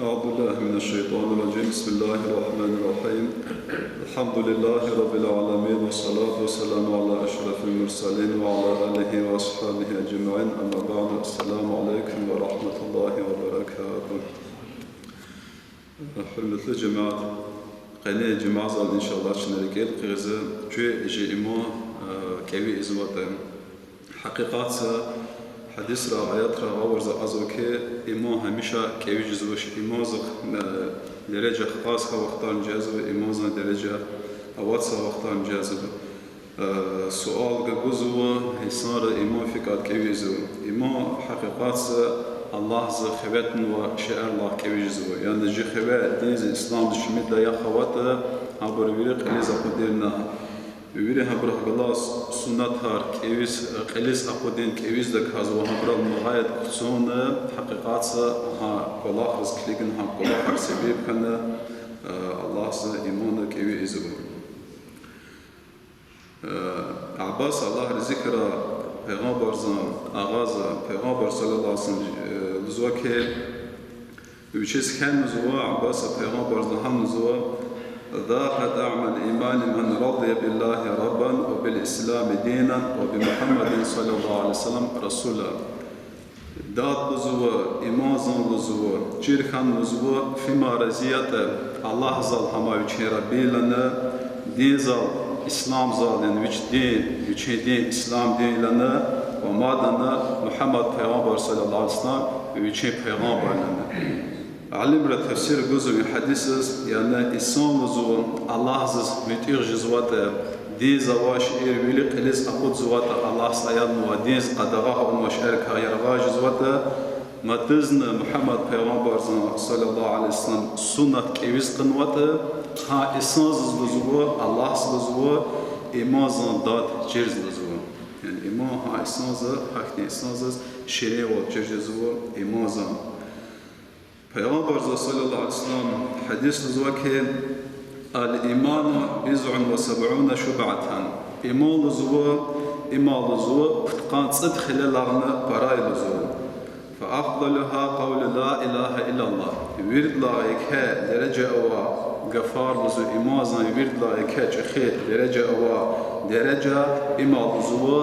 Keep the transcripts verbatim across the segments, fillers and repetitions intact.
أعوذ بالله من الشيطان الرجيم. بسم الله الرحمن الرحيم. الحمد لله رب العالمين، والصلاة والسلام على أشرف المرسلين وعلى آله وأصحابه أجمعين. أما بعد. السلام عليكم ورحمة الله وبركاته. Гьуьрметлу жемят, къенин жуьмядал, иншаллагь, чна рикӀел хкизва, чун чи иман, э, кӀеви ийизватӀа. Гьакъикъатда, гьадисра, аятра гъавурда аквазва хьи, иман гьамиша кӀеви жезвач, имандин, э, дережа хкаж хьайи вахтунда жезва, имандин дережа авач хьайи вахтунда жезва. Э, суал гугузва, инсанрин иман фикьад кӀеви ийизва. Иман гьакъикъатда Аллагьдиз хиве тунвай шейэрилай кӀеви жезва. Яни чи хиве динда, исламда шумуд лагьай аватӀа, гьабур вири кьилиз акъудунна, вири гьабурухъ галаз суннатар кӀевиз, кьилиз акъудун кӀевиз даказ ва гьабурал мугъайят хъувуна, гьакъикъатда гьа кӀвалахриз килигна, гьа кӀвалахар себеб хьана, э, Аллагьдиз иман кӀеви ийизва. Э, Аббас, Аллагь рази хьурай, пайгъамбардин агъади, пайгъамбар صلى الله عليه وسلم, э, лугьузва хьи, вичиз хьанузва, Аббаса пайгъамбарди лагьанузва: «ذاق طعم الإيمان من رضي بالله ربا وبالإسلام دينا وبمحمد صلى الله عليه وسلم رسولا». Дад лугьузва, имандин лугьузва, чир хьана лугьузва, фима рази ятӀа Аллагьдал, гьам вичин Рабби я лагьана, диндал, исламдал, яни вич дин, вичин дин ислам дин я лагьана, ва мадни Мугьаммад пайгъамбар صلى الله عليه وسلم вичин пайгъамбар я лагьана. Алимри тафсир гузва и гьадисдиз, яни инсан лугьузва Аллагьдиз муьтӀуьгъ жезватӀа, диндиз авай шейэр вири кьилиз акъудзаватӀа, Аллагьди аянвай диндиз къадагъа авунвай шейэрикай яргъаз жезватӀа, мадни Мугьаммад пайгъамбардин صلى الله عليه وسلم суннат кӀевиз кьунватӀа, гьа инсандиз лугьузва, Аллагьдиз лугьузва, имандин дад чирзава лугьузва. Яни иман гьа инсандиз, гьахьтин инсандиз ширинвал чир жезва имандин. Пайгъамбарди صلى الله عليه وسلم гьадисда лугьузва хьи: «الإيمان بضع وسبعون شعبة». Иман лугьузва, иман лугьузва, пудкъанни цӀуд хилеларна пара я лугьузва. «فأفضلها قول لا إله إلا الله». Виридалай еке дережа авай гафар лугьузва, имандин виридалай еке чӀехи дережа авай дережа, иман лугьузва,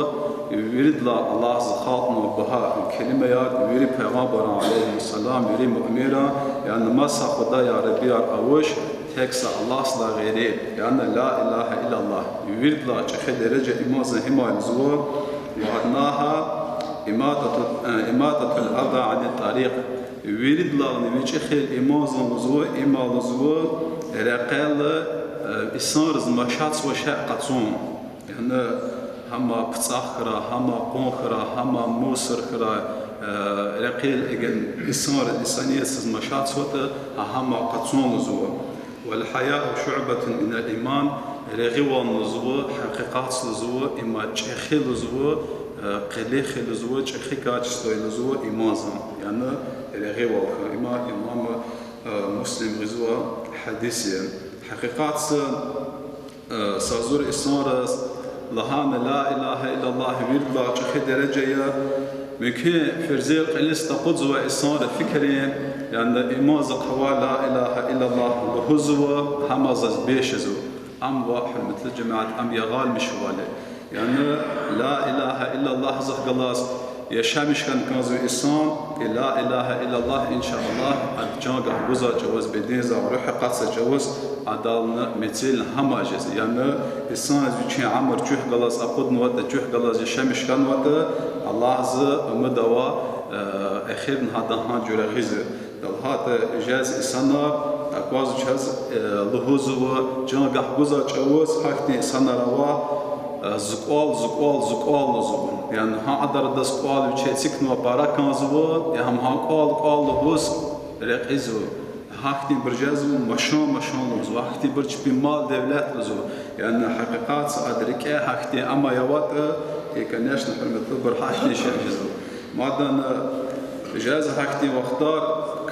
виридалай Аллагьди халкьнавай багьа келимаяр, вири пайгъамбаррин عليهم السلام, вири муъминрин, яни маса худаяр, раббияр авач, тек са Аллагьдилай гъейри, яни لا إله إلا الله. Виридалай чӀехи дережа имандин гьим я лугьузва, وأدناها إماطة، э, إماطة الأذى عن الطريق. Виридалайни вичӀи имандин лугьузва, иман лугьузва, рекьел, э, инсанриз машатзавай шей къачун. Яни гьам пцӀах хьурай, гьам къван хьурай, гьам мусор хьурай, э, рекьел эгер инсанри, инсаниятдиз машатзаватӀа, гьа гьам къачун лугьузва. «والحياء شعبة من الإيمان». Регъуьвал лугьузва, гьакъикъатда лугьузва, им чӀехи лугьузва, э, къилих я лугьузва, чӀехи качество я лугьузва имандин. Яни регъуьвал хьун, им имам, э, Муслима гъизва гьадис я. Гьакъикъатда, э, са зур инсанриз лагьана لا إله إلا الله виридалай чӀехи дережа я. Мумкин, ферзер кьилиз такъудзавай инсанри фикирин, яни имандиз хъвазвай لا إله إلا الله лугьузва, гьам заз бес жезва. Амма, гьуьрметлу жемят, ам ягъалмишвал я. Яни لا إله إلا الله-дихъ галаз яшамиш хьана кӀанзава инсан, и لا إله إلا الله, إن شاء الله, ада чан гагь гузвай чӀавуз, бедендал руьгь акъатзавай чӀавуз, адални мецелни гьам жезва. Яни инсандиз вичин уьмуьр чухъ галаз акъуднаватӀа, чухъ галаз яшамиш хьанватӀа, Аллагьди умуд авай, э, эхирни гьадан гьа жуьре гъизва. ДалгьатӀа жез инсанар, аквазва чаз, э, лугьузва, чан гагь гузвай чӀавуз, гьахьтин инсанар ава, э, зукӀвал, зукӀвал, зукӀвал лугьузва. Яни гьа адар адаз кӀвал вичи эцигнавай пара кӀанзава, я гьам гьа кӀвал, кӀвал лугьуз рекьизва. Гьахьтинбур жезва машин, машин лугьузва, гьахьтинбур чпин мал-девлет лугьузва. Яни гьакъикъатда ада рикӀе гьахьтин амай аватӀа, и, конечно, гьуьрметлубур, гьахьтин шей жезва. Мадни жезва гьахьтин вахтар,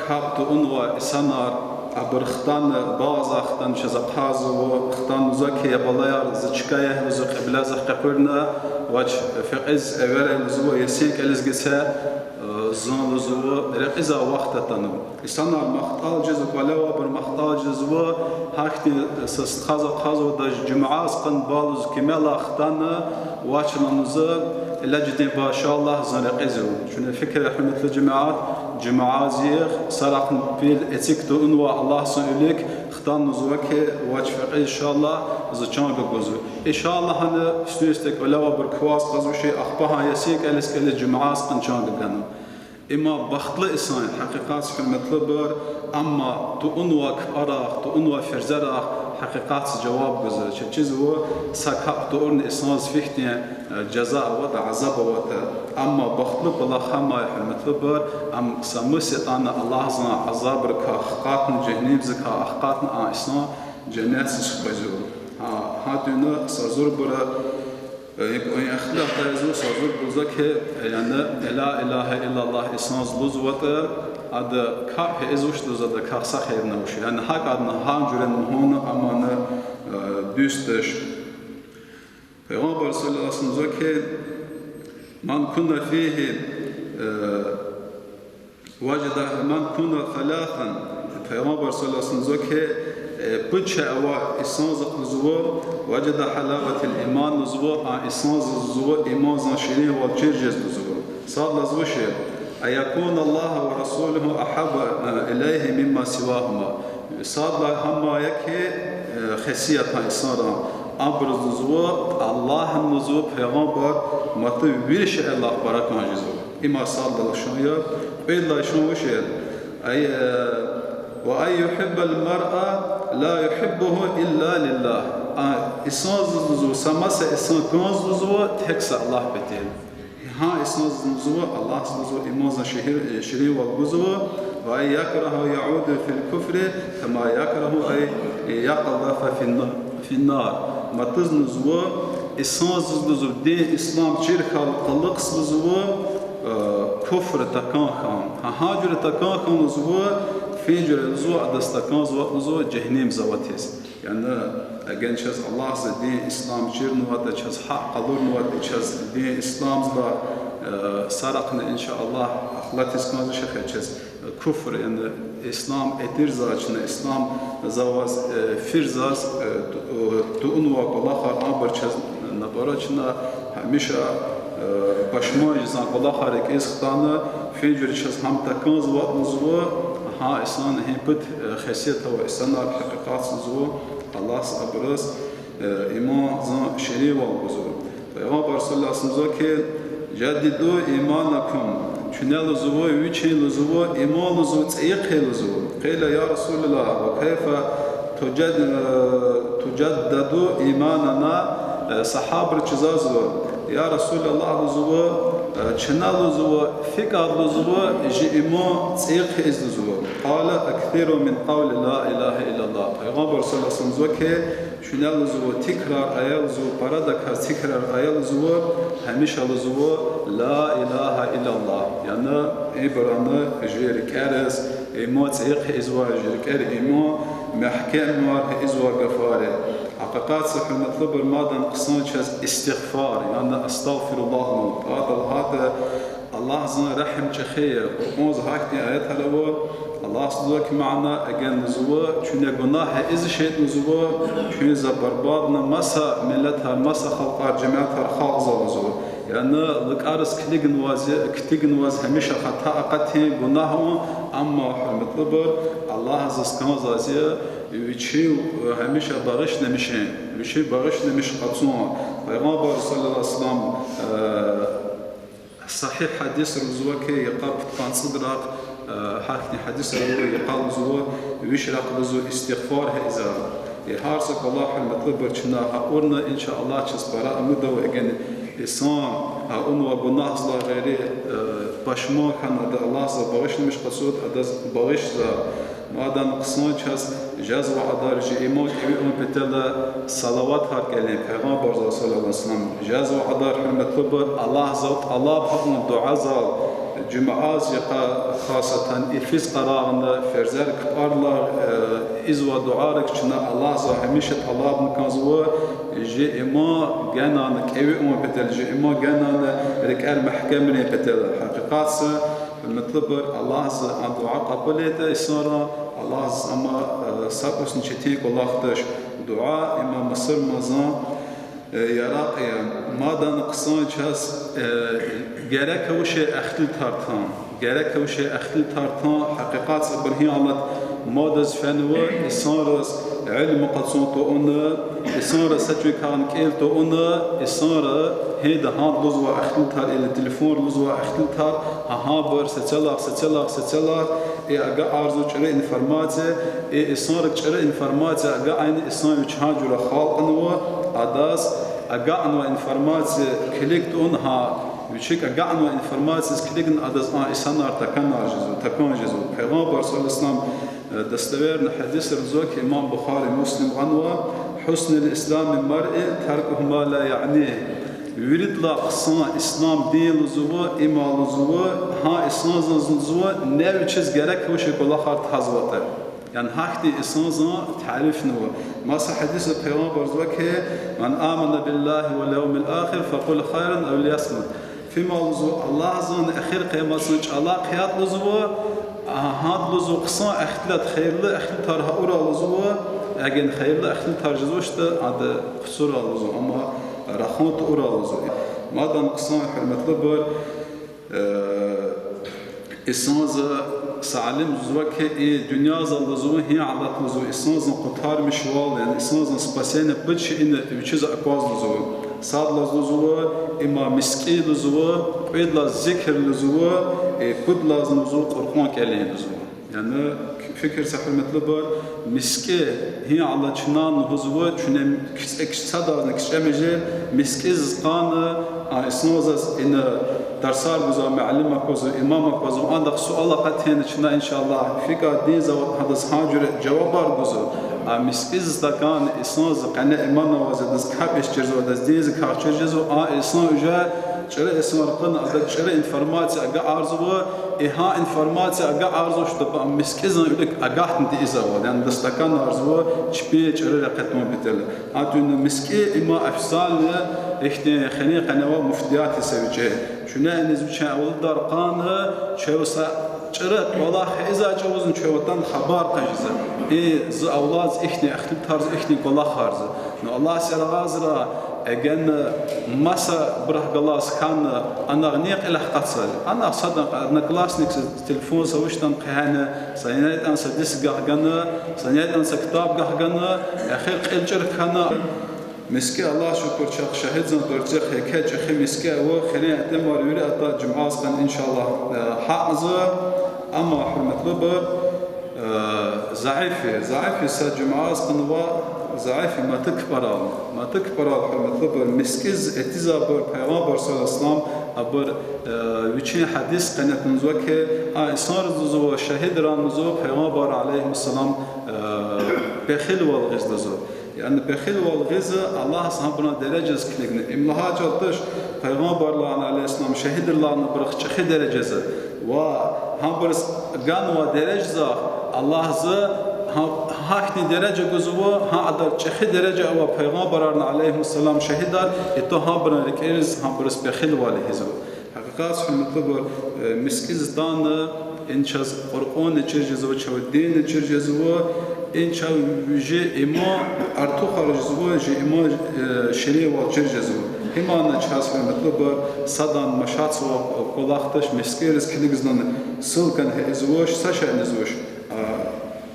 капӀ тавунвай инсанар, абур хтана, базар хтана чаз акъвазва, хтана лугьузва хьи, я балаяр, зи чка я лугьузва, кьибледихъ къекъуьрна, вач фекьидиз эверай лугьузва, есен кӀелиз гице, э, Зун лугьузва, рекьизвай вахт атанва. Инсанар махтӀал жезва, кӀвале авайбур махтӀал жезва, гьахьтин са стхаз ахъайзавайди жумягӀиз къанбалуз кимелай хтана, вач лугьузва, илаждин башаллагь зун рекьизва. Чуьне фикир, гьуьрметлу жемят, жумягӀиз йикъ, сарахъни пил эциг тавунвай Аллагьзан вилик, хтанва зун ваки, вач фекьи, иншаллагь, зун чан гугузва. Иншаллагь, гьана сифте кӀвале авайбур кваз кьазвачир, ахпа гьа ясин кӀелиз-кӀелиз жумягӀиз къан чан гугана. Има бахтлу инсан я, гьакъикъатда, гьуьрметлубур, амма тавунвай кпӀарахъ, тавунвай ферзерахъ гьакъикъатда жаваб гузва. Чаз чизва, са капӀ тавурни инсанзаз фихьтин, э, жаза аватӀа, азаб аватӀа. Амма бахтлу кӀвалах гьам я, гьуьрметлубур, ам са мус ятӀани Аллагьзан азабрикай хкатна, жегьеннемзикай ахкатна а инсан женнетдиз хквезва. Гьа, гьа дуьнья са зурбура Э, иб-, ин ихтилатда язва, са зурбур лугьузва хьи, яни, لا إله إلا الله инсанзаз лугьузватӀа, ада капӀ хьиз вуч лугьузва, ада капӀ са хьайитӀа вуч. Яни, гьакӀ адна гьа жуьре лугьуна, амма ана, э, дуьз туш. Пайгъамбар صلى الله عليه وسلم лугьузва хьи, من كن فيه, э, وجد من كن ثلاثا, Пайгъамбар صلى الله عليه وسلم лугьузва хьи, э, пуд шей авай инсанзахъ лугьузва, وجد حلاوة الإيمان лугьузва, а инсанзаз лугьузва иманзан ширинвал чир жез лугьузва. Сад лугьузва вуч я, أن يكون الله ورسوله أحب, э, إليه مما سواهما. Сад лагьай гьам я хьи, э, хесият а инсанрин, абуруз лугьузва Аллагьни лугьузва Пайгъамбар мад вири шейэрилай пара кӀан жезва. Има сад лагьай лишан я, кьвед лагьай лишан вуч я? Ай, э, وأن يحب المرء لا يحبه إلا لله. А инсанзаз лугьузва, са маса инсан кӀанзава лугьузва, тек са Аллагь патал. Гьа инсанзаз лугьузва, Аллагьзаз лугьузва иманзан ширин-, ширинвал гузва, وأن يكرهه يعود في الكفر كما يكره أن يقذف في الن-, في النار. Мад лугьузва, инсанзаз лугьузва дин ислам чир хьайила кьулухъ лугьузва, э, куфр такӀан хьун. Гьа, гьа жуьре такӀан хьун лугьузва, фин жуьре лугьузва, адаз такӀанзава лугьузва жегьеннемзаватиз. Яни, эгер чаз Аллагьза дин ислам чирнаватӀа, чаз гьакӀ къалурнаватӀа, чаз дин исламза, э, сарахъни, иншааллагь, ахлатиз кӀанзавача хьи, чаз куфр, яни ислам этирзавачна, исламзаваз, э, фирзаз, э, ту-, э, тунвай кӀвалахар абур чаз набарачна, гьамиша, э, пашман жезвай кӀвалахар рикӀиз хтана, фин жуьре чаз гьам такӀанзаватӀа лугьузва, гьа инсан гьи пуд, э, хесет авай инсанар гьакъикъатда лугьузва, Аллагьза абуруз, э, иманзан ширинвал гузва. Пайгъамбар صلى الله عليه وسلم лугьузва хьи, جددوا إيمانكم. Чуьне лугьузва, вичин лугьузва, иман лугьузва, цӀийи хъия лугьузва. قيل يا رسول الله وكيف تجد-, تجدد إيماننا, э, сагьабри чизва, я رسول الله лугьузва, э, чна лугьузва, фикӀа лугьузва, жи иман цӀийи хъийиз лугьузва. قال أكثروا من قول لا إله إلا الله. Пайгъамбар صلى الله عليه وسلم лугьузва хьи, чуьне лугьузва, тикрар ая лугьузва, парадаказ тикрар ая лугьузва, гьамиша лугьузва, لا إله إلا الله. Яни, ибурни жи рикӀериз иман цӀийи хъийизвай, жи рикӀери иман мягькемвал хъийизвай гафар я. Гьакъикъатда, гьуьрметлубур, мадни хъсан чаз истигъфар, яни أستغفر الله лугьун. Адал гьада Аллагьзан регьим чӀехи я, Къуръанза гьахьтин аятар ава, Аллагьза лугьузва хьи, мана, эгер лугьузва, чуьне гунагь ийиз шей лугьузва, чуьнза барбатӀна маса миллетар, маса халкьар, жемятар халкьзава лугьузва. Яни лукӀариз килигнаваз, килигнаваз гьамиша хата акъатин, гунагь авун, амма, гьуьрметлубур, Аллагьзаз кӀанзаваз я, вичив гьамиша багъишламишин, вичив багъишламиш къачун. Пайгъамбар صلى الله عليه وسلم, э, Сагьигь гьадисра лугьузва хьи, йикъа пудкъанни цӀуд ракь, э, гьахьтин гьадисра ава, йикъа лугьузва, виш ракь лугьузва истигъфар гьа ийиз. И гьар са кӀвалах, гьуьрметлубур, чна гьа авуртӀа, иншааллагь, чаз пара амудзава, эгер инсан гьа авунвай гунагьдилай гъейри, э, пашман хьана, ада Аллагьза багъишламиш къачуда, адаз багъишзава. Мадни хъсан чаз жезвай кьадар жи иман кӀеви авун патал салаватар кӀелин, Пайгъамбарза صلى الله عليه وسلم, жезвай кьадар, гьуьрметлубур, Аллагьзал тӀалаб авун дуьазал, жуьмядин йикъа хасатан, ифиз къарагъна, ферзер кпӀарилай, э, ийизвай дуьарик чна Аллагьза гьамиша тӀалабна кӀанзава, жи иман генани кӀеви авун патал, жи иман генани рикӀер мягькемарун патал. Гьакъикъатда, Гьуьрметлубур, Аллагьди а дуьа кьабул ийида инсанрин, Аллагьди ама, э, са кӀусни четин кӀвалах туш. Дуьа им мусурмандин, э, яракь я. Мадни хъсан чаз, э, герек авачир ихтилатар тан. Герек авачир ихтилатар тан, гьакъикъатда абур гьи алат модаз фенва, инсанриз илим къачун тавуна, инсанри са чӀавуз кӀан кӀел тавуна, инсанри гьинда гьанда лугьузва ихтилатар, или телефонра лугьузва ихтилатар, гьа гьабур сацелаг, сацелаг, сацелаг, и агакьарзава чӀуру информация, и инсанрик чӀуру информация агакьайла инсан вич гьа жуьре халкьнава, адаз агакьнавай информация килиг тавуна гьа, вичик агакьнавай информациядиз килигна адаз а инсанар такӀанар жезва, такӀан жезва. Пайгъамбар صلى الله عليه وسلم, э, достоверный гьадисда лугьузва хьи, имам Бухари, Муслим гъанва: «حسن إسلام المرء تركه ما لا يعنيه». Виридалай хъсан ислам дин лугьузва, им я лугьузва, гьа инсандин лугьузва, неда вичиз герек авачир кӀвалахар тазватӀа. Яни гьахьтин инсандин тарифнава. Маса гьадисда Пайгъамбарди лугьузва хьи: «من آمن بالله واليوم الآخر فليقل خيرا أو ليصمت». Фима лугьузва Аллагьдин, эхир къияматдин чӀалахъ ятӀа лугьузва, а, гьада лугьузва хъсан ихтилат, хийирлу ихтилатар гьа авурай лугьузва, эгер хийирлу ихтилатар жезвачтӀа, ада хъуцурай лугьузва, амма рахан тавурай лугьузва. Мадни хъсан, гьуьрметлубур, э, инсанди, са алимди лугьузва хьи, и дуьньядал лугьузва гьи алат лугьузва инсандин къутармишвал, яни инсандин спасение пуд шейинин вичиз акваз лугьузва. Сад лагьай лугьузва, им мискӀин лугьузва, кьвед лагьай зикр лугьузва, э, пуд лагьай лугьузва Къуръан кӀелун лугьузва. Яни фикир це, гьуьрметлубур, мискӀин гьи алат чна лугьузва, чуьне кицӀе-, кицӀ-, садазни кицӀе меже мискӀиндиз кьана, а, инсандиз ина дарсар гузвай муаллим аквазва, имам аквазва, андахъ суал акъатна чна, иншаллагь, фикӀа динзава гьадаз гьа жуьре жавабар гузва. А мискӀиндиз такӀан инсандиз къене иман аваз, адаз капӀ эцигзава, адаз динзикай чир жезва, а инсан уже чӀуру инсан ракъурна, адаз чӀуру информация агакьарзава, и гьа информация агакьарзавачтӀа, а мискӀиндин вилик агатна тийизвайвал, яни адаз такӀанарзава чпин чӀуру рекье тун патал. Гьатта мискӀин им официальный ихьтин хирин къене авай муфтият я са вичӀи. Чуьне иниз вичин авлияр кьана, чав са чӀуру кӀвалах ийизвай чӀавузни чав атана хабар кьаз жезва. И зи авладдиз ихьтин ихтилатар, ихьтин кӀвалахар я. Ну, Аллагьди яргъазрай, эгер масабурухъ галаз хьана, анагъ ни кьиле акъатзава? Анагъ садан одноклассникдиз телефонда авачтӀани хъфена, са ятӀани са диск агакь гана, са ятӀани са ктаб агакь гана, эхир кьил чӀур хьана. МискӀин, Аллагьдиз шукур, чахъ Шагьидзан тӀварцӀихъ еке чӀехи мискӀин ава, хирин итимар вири атӀа жуьмядин къене, иншаллагь, э, гьакьзава. Амма, гьуьрметлубур, э, заиф я, заиф я са жуьмядин къене ва заиф я маса кпӀарал. Маса кпӀарал, гьуьрметлубур, мискӀиндиз этизвайбур, Пайгъамбар صلى الله عليه وسلم абур, э, вичин гьадис къене кӀанзава хьи, а инсанриз лугьузва, шагьидран лугьузва, Пайгъамбар عليه السلام, э, пехилвал гъиз лугьузва. Яни пехилвал гъиз Аллагьди гьабурун дережадиз килигна. Им лагьай чӀал туш, Пайгъамбаррилай عليه السلام, шагьидрилай абурухъ чӀехи дережа я. Ва гьабуруз ганвай дережадихъ Аллагьди гьа-, гьахьтин дережа гузва, гьа кьадар чӀехи дережа авай пайгъамбарарни عليهم السلام шагьидар, и то гьабурун рикӀериз гьабуруз пехилвал ийизва. Гьакъикъатда, гьуьрметлубур, э, мискӀиндиз атана, ина чаз Къуръанни чир жезва, чав динни чир жезва, ина чав жи иман артухар жезва, жи иман, э, ширинвал чир жезва. Гьамни чаз, гьуьрметлубур, садан машатзавай кӀвалах туш, мискӀинриз килигзавай ссылкани гьа ийизвач, са шейни ийизвач. А,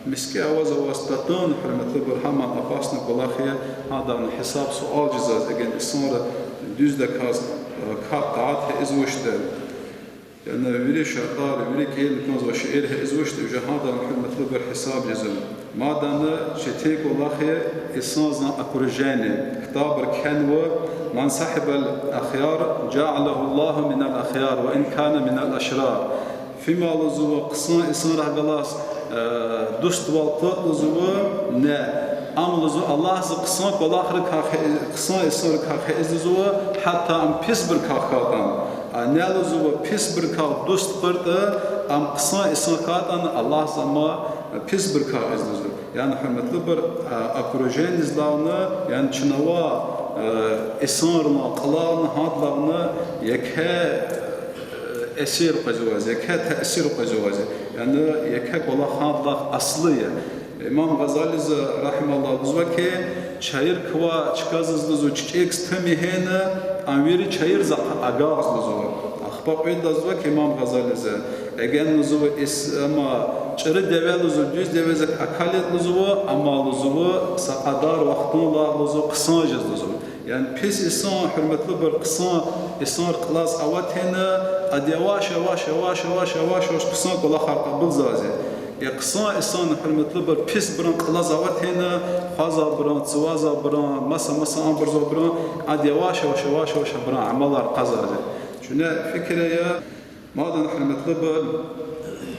мискӀин аваз-аваз татун, гьуьрметлубур, гьамни опасный кӀвалах я, гьадахъни гьисаб-суал жезва, эгер инсанри дуьздаказ, э, капӀ-тӀаат гьа ийизвачтӀа. Яни вири шартӀар, вири кӀелни кӀанзавай шейэр гьа ийизвачтӀа, уже гьадахъни, гьуьрметлубур, гьисаб жезва. Мадни четин кӀвалах я инсандин окружение. Ктабра кхьенва: من صحب الأخيار جعله الله من الأخيار وإن كان من الأشرار. Фима лугьузва хъсан инсанрихъ галаз, э, дуствал кьатӀа лугьузва, не, ам лугьузва Аллагьди хъсан кӀвалахрикай хъе-, хъсан инсанрикай хъийиз лугьузва, гьатта ам писбурукай хьайитӀани. А не лугьузва писбурукай дуст къватӀа, ам хъсан инсан хьайитӀани, Аллагьди ам писбурукай ийиз лугьузва. Яни, гьуьрметлубур, а, окружениедиз лагьана, яни чна авай, а, инсанрилай, кьилелай, гьадалай лагьана, еке, а, Эсир къвезвази, еке таъсир къвезвази. Яни еке кӀвалах гьадалай аслу я. Имам Гъазализи, рахималлагь, лугьузва хьи, чайир ква чкадиз лугьузва, чкӀик тум вегьена, ам вири чайирзахъ агакьзава лугьузва. Ахпа кьвед лугьузва хьи Имам Гъазализи, эген лугьузва, ис-, амма чӀуру деве лугьузва, дуьз деве зак акалет лугьузва, амма лугьузва, са кьадар вахтунлай лугьузва, хъсан жез лугьузва. Яни пис инсан, гьуьрметлубур, хъсан инсанрин кьилаз аватна, ада яваш-яваш, яваш-яваш, яваш-яваш хъсан кӀвалахар кьабулзавази. Э, хъсан инсан, гьуьрметлубур, писбурун кьилаз аватна, хвазвайбурун, цавазвайбурун, маса-маса абурзавайбурун, ада яваш-яваш, яваш-яваш абурун амалар кьазвази. Чуьне фикир ая, мадни, гьуьрметлубур,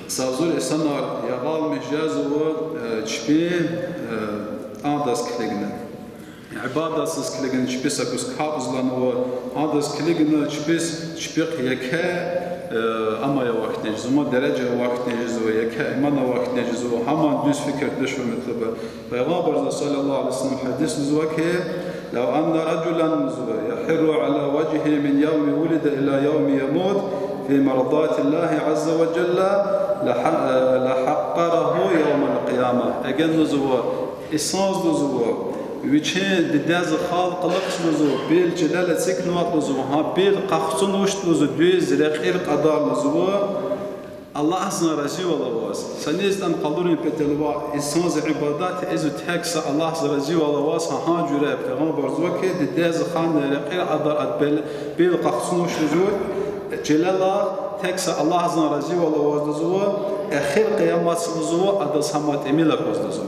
са зур инсанар ягъалмиш жезва, э, чпин, э, тӀандаз килигна. Ибадатдиз килигна, чпи са кӀус капӀзава лагьанва, адаз килигна чпиз, чпихъ еке, э, амай авахьна жезва, дережа авахьна жезва, еке иман авахьна жезва, гьаман дуьз фикир туш, гьуьрметлубур. Пайгъамбарза صلى الله عليه وسلم гьадис лугьузва хьи, لو أن رجلا, лугьузва, يخر على وجهه من يوم ولد إلى يوم يموت في مرضاة الله عز وجل لح-, لحقره يوم القيامة. Эген, лугьузва, инсанди, лугьузва, вичин дидедин хал кьулухъ, лугьузва, бел чилел эцигнаватӀа, лугьузва, гьа бел къахцун вуч лугьузва, дуьз рекьер кьадар, лугьузва, Аллагьзан разивал аваз. Са низ ятӀани къалурун патал ва инсанди ибадат ийизва тек са Аллагьзан разивал аваз, гьа, гьа жуьре. Пайгъамбарза лугьузва хьи, дидедин хал рекьер кьадар ада бел, бел къахцун вуч, лугьузва, чилелай тек са Аллагьзан разивал аваз, лугьузва, эхир къияматдиз, лугьузва, адаз гьам тӀимил акваз, лугьузва.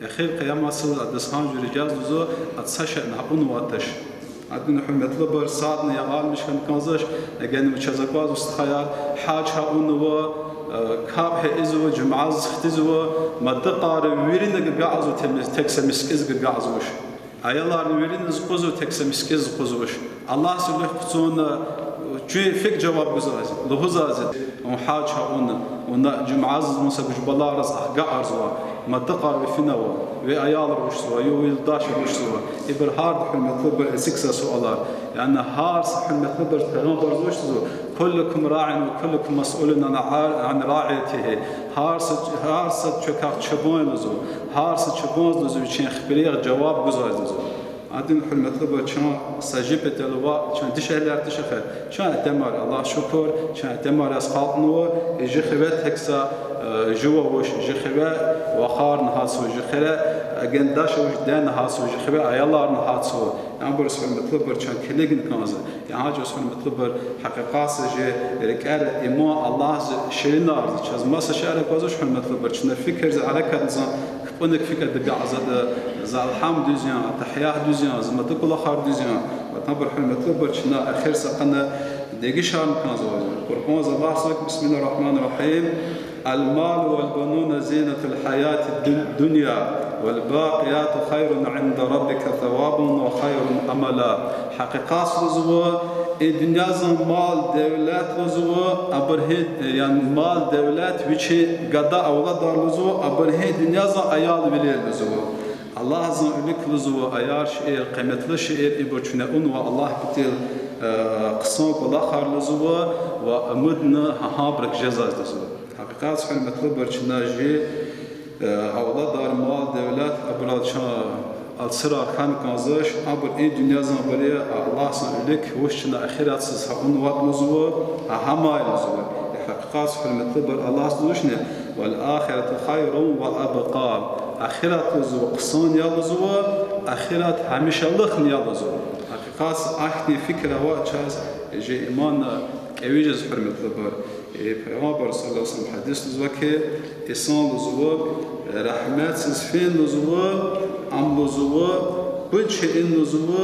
Эхир къияматдиз адаз гьа жуьре жез, лугьузва, ада са шейни авунватач. Адин, гьуьрметлубур, садни ягъалмиш хьана кӀанзавач, эген вичиз акваз, стхаяр, гьаж авунва, э, капӀ ийизва, жуьмядиз хтизва, мадакьар вирина гагазва, тек са мискӀиндиз гагазавач. Аяларни вирина къузва, тек са мискӀиндиз къузвач. Аллагьзан вилик хъувуна, чуьн фик жаваб гузвази, лугьузвази: вун гьаж авуна, вуна жуьмядиз, вун са гужбалараз агакьарзава, мадакьар ви финава, ви аялар вучзава, ви юлдашар вучзава. Ибур гьарда, гьуьрметлубур, эциг са суалар. Яни гьар са, гьуьрметлубур, Пайгъамбарза вучзава: كلكم راع وكلكم مسؤول عن رعيته. Гьар са, гьар са чакай чубан, лугьузва, гьар са чубанди, лугьузва, вичин хипирихъ жаваб гузвази, лугьузва. Адин, гьуьрметлубур, чун са жи патал ва чун дишегьлияр тушехъ, чун итимар, Аллагь шукур, чун итимар яз халкьнава, и жи хиве тек са, э, жува вуч, жи хиве вахарни гьатзава, жи хиве, э, гендаш вуч, дени гьатзава, жи хиве аяларни гьатзава. Ибуруз, гьуьрметлубур, чун килигна кӀанзава. Я гьа чӀавуз, гьуьрметлубур, гьакъикъатса жи рикӀера иман, Аллагьза ширинарза чаз маса шейэр аквазвач, гьуьрметлубур, чна фикирза, гьерекатза кпӀуник фикир дагагьзаватӀа, за алгьамдуз я, тагьиятдуз я, за маса кӀвалахардуз я. Ва абур, гьуьрметлубур, чна эхир са къене дегишарна кӀанзава. Къуръанза лугьузва: بسم الله الرحمن الرحيم. المال والبنون زينة الحياة الدنيا والباقيات خير عند ربك ثوابا وخير أملا. Гьакъикъатса, лугьузва, и дуьньязан мал-девлет, лугьузва, абур гьи, яни мал-девлет, вичин гада-авладар, лугьузва, абур гьи дуьньязан аялвилер, лугьузва. Аллагьзан вилик, лугьузва, аяр шейэр, къиметлу шейэр, ибур чуьне авунва Аллагь патал, э, хъсан кӀвалахар, лугьузва, ва умудни гьа гьабурукай жезвайди я, лугьузва. Гьакъикъатса, гьуьрметлубур, чна жи, э, авладар, мал-девлет, абурал чун алцурар хьана кӀанзавач, абур и дуьньязан абур я, Аллагьзан вилик вуч чна эхиратсуз гьа авунватӀа, лугьузва, гьа гьамай, лугьузва. Гьакъикъатса, гьуьрметлубур, Аллагьза лугьузва чна: والآخرة خير وأبقى. Эхират, лугьузва, хъсан я, лугьузва, эхират гьамишалугъни я, лугьузва. Гьакъикъатса ахьтин фикир авай чаз жи иман кӀеви жез, гьуьрметлубур. Э, Пайгъамбар صلى الله عليه وسلم гьадис лугьузва хьи, инсан, лугьузва, рагьметсуз фин, лугьузва, ам, лугьузва, пуд шейин, лугьузва,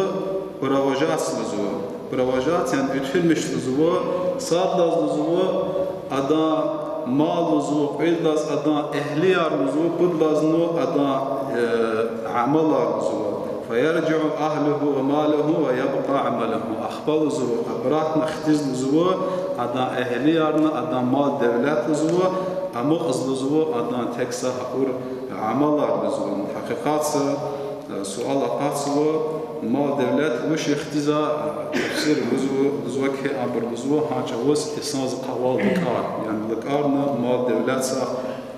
провожать, лугьузва. Провожать, яни уьтуьрмиш, лугьузва, садлаз, лугьузва, адан мал, лугьузва, кьведлаз адан эгьлияр, лугьузва, пудлазни адан, э, амалар, лугьузва. فيرجع أهله وماله ويبقى عمله. Ахпа, лугьузва, обратно хтиз, лугьузва, адан эгьлиярни, адан мал-девлет, лугьузва, амукьзава, лугьузва, адан тек са гьабур амалар, лугьузва. Гьакъикъатса, э, суал акъатзава, Мал-девлет вуч я хьиз, тафсир лугьузва, лугьузва хьи, абур лугьузва гьа чӀавуз инсанзахъ авай лукӀар, яни лукӀарна мал-девлет са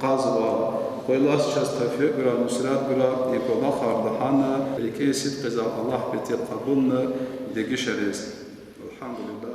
кьазвай. Къуй Аллагьди чаз тавфикь гурай, нусрат гурай и кӀвалахар лагьана, рикӀин сидкьиз Аллагь патал кьабулна дегишариз. Алгьамдулиллагь.